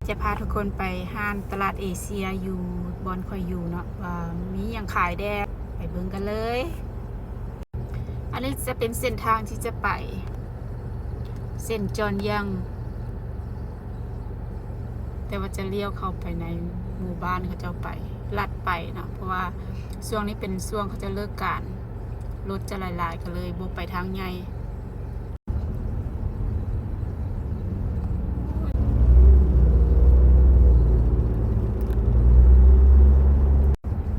ຈະພາທຸກຄົນໄປຮ້ານຕະຫຼາດເອເຊຍຢູ່ບ່ອນຂ້ອຍຢູ່ເນາະ ວ່າມີຫຍັງຂາຍແດ່ ໄປເບິ່ງກັນເລີຍ. ອັນນີ້ຈະເປັນເສັ້ນທາງທີ່ຈະໄປເຊັນຈອນຍັງ ແຕ່ວ່າຈະລ້ຽວເຂົ້າໄປໃນໝູ່ບ້ານເຂົາເຈົ້າໄປ ລັດໄປເນາະ ເພາະວ່າຊ່ວງນີ້ເປັນຊ່ວງເຂົາເຈົ້າເລີກການ ລົດຈະຫຼາຍໆ ກໍເລີຍບໍ່ໄປທາງໃຫຍ່.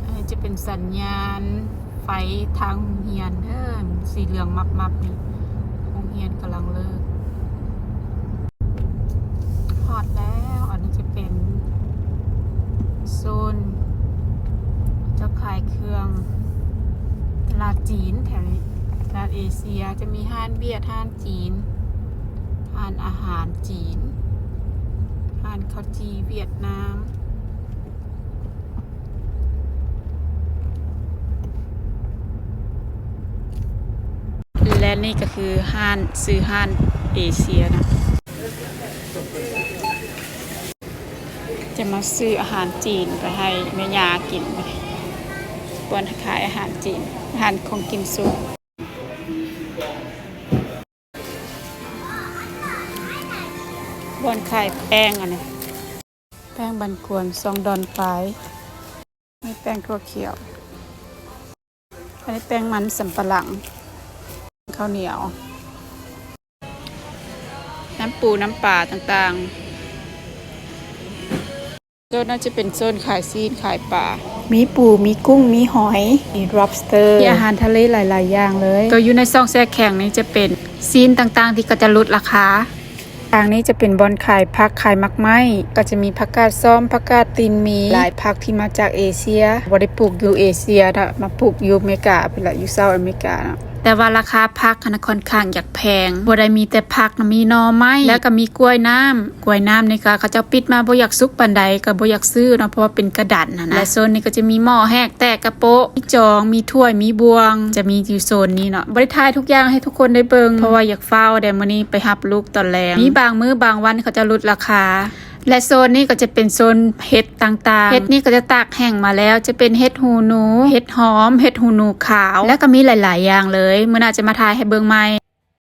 ອັນນີ້ຈະເປັນສັນຍານໄຟທາງໂຮງຮຽນເດີ ສີເຫຼືອງມັບໆ ນີ້ ໂຮງຮຽນກຳລັງເລີກ. ຮອດແລ້ວ ອັນນີ້ຈະເປັນໂຊນເຈົ້າຂາຍເຄື່ອງ ຕະຫຼາດຈີນແຖວນີ້ ຕະຫຼາດເອເຊຍ ຈະມີຮ້ານຫວຽດ ຮ້ານຈີນ ຮ້ານອາຫານຈີນ ຮ້ານເຂົ້າຈີ່ຫວຽດນາມ. ແລະນີ້ກໍຄືຮ້ານ ຊື່ຮ້ານເອເຊຍນະ ຈະມາຊື້ອາຫານຈີນໄປໃຫ້ແມ່ຍ່າກິນ ບ່ອນຂາຍອາຫານຈີນ ອາຫານຂອງກິນສຸກ ບ່ອນຂາຍແປ້ງ ອັນນີ້ແປ້ງບານກວນ ສອງດອນປາຍ. ມີແປ້ງຖົ່ວຂຽວ ອັນນີ້ແປ້ງມັນສຳປະຫຼັງ ເຂົ້າໜຽວ ນ້ຳປູນ້ຳປາຕ່າງໆ. ໂຊນນັ້ນຈະເປັນໂຊນຂາຍຊີ້ນຂາຍປາ ມີປູ ມີກຸ້ງ ມີຫອຍ ມີ lobster ມີອາຫານທະເລຫຼາຍໆຢ່າງເລີຍ. ໂຕຢູ່ໃນຊ່ອງແຊ່ແຂງນີ້ຈະເປັນຊີ້ນຕ່າງໆທີ່ເຂົາຈະຫຼຸດລາຄາ. ທາງນີ້ຈະເປັນບ່ອນຂາຍຜັກຂາຍໝາກໄມ້ ກໍຈະມີຜັກກາດຊອມ ຜັກກາດຕີນໝີ ຫຼາຍຜັກທີ່ມາຈາກເອເຊຍ ບໍ່ໄດ້ປູກຢູ່ເອເຊຍເນາະ ມາປູກຢູ່ອາເມລິກາພຸ້ນລະ ຢູ່ເຊົາອາເມລິກາເນາະ. ແຕ່ວ່າລາຄາຜັກຫັ້ນນະ ຂ້ອນຂ້າງຢາກແພງ ບໍ່ໄດ້ມີແຕ່ຜັກນະ ມີໜໍ່ໄມ້ ແລ້ວກໍມີກ້ວຍນ້ຳ. ກ້ວຍນ້ຳນີ້ກໍເຂົາເຈົ້າປິດມາບໍ່ຢາກສຸກປານໃດ ກໍບໍ່ຢາກຊື້ເນາະ ເພາະວ່າເປັນກະດັນຫັ້ນນະ. ແລະໂຊນນີ້ກໍຈະມີໝໍ້ແຫກແຕກກະໂປະ ມີຈອງ ມີຖ້ວຍ ມີບ່ວງ ຈະມີຢູ່ໂຊນນີ້ເນາະ. ບໍ່ໄດ້ຖ່າຍທຸກຢ່າງໃຫ້ທຸກຄົນໄດ້ເບິ່ງ ເພາະວ່າຢາກຟ້າວແດ່ ມື້ນີ້ໄປຮັບລູກຕອນແລງ. ມີບາງມື້ບາງວັນເຂົາເຈົ້າຫຼຸດລາຄາ. ແລະໂຊນນີ້ກໍຈະເປັນໂຊນເຫັດຕ່າງໆ ເຫັດນີ້ກໍຈະຕາກແຫ້ງມາແລ້ວ ຈະເປັນເຫັດຫູໜູ ເຫັດຫອມ ເຫັດຫູໜູຂາວ ແລ້ວກໍມີຫຼາຍໆຢ່າງເລີຍ. ມື້ໜ້າຈະມາຖ່າຍໃຫ້ເບິ່ງໃໝ່.